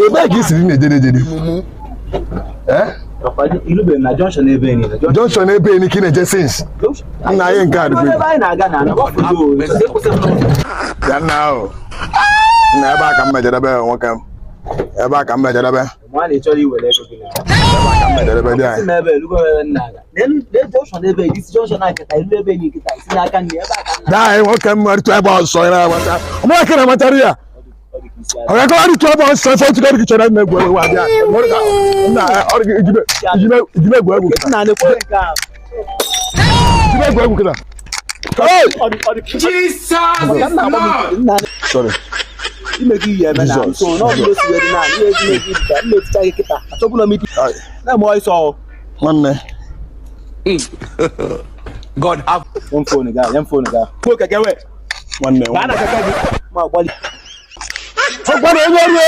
Ebee ka i siri na-ejere ejere? Eh? Ilubeghị na junction ebe niile. Junction ebe ni ka ị na-eje since. Nna anyị nke a dịkwa Ebe anyị na-aga na Ya nna ahụ. Nna, ebe a ka m mejedebe, nwoke m. Ebe a ka m mejedebe. Ma na ị chọrọ iwere ego gị na Ebe a ka m mejedebe dị anyị. Si m ebe elugo ebe m na-aga. N'elu junction ebe isi junction a kịta, ilu ebe enyi kịta, isi n'aka nne ebe a ka m na Daa nwoke m, rịtụ ebe ọsọ ị na-agbata. Ọmụ aka na-amatara ya. Ọ ga-akọwa rịtụ ebe ọsọ ife otu gị chọrọ ime egwu egwu abịa. Nna, ọ dị ijibe ijibe ijibe egwu egwu kịta. Nna, na-ekwe nke ahụ. Ijibe egwu egwu kịta. Hey! Jesus Lord. Nna, Sorry. ime gị ihe eme na Jesus. so n'ọbụla o si were na ihe ezi ezi ka m na-eticha gị kịta, achọbụla m iti Ai, na-eme ọsọ. Nwanne. God have Nye m phone gị, nye m phone gị. Kwuo keke wee Nwanne. baa na Nwanne. keke gị ma gbalị. Ọ gwara onye ọrụ.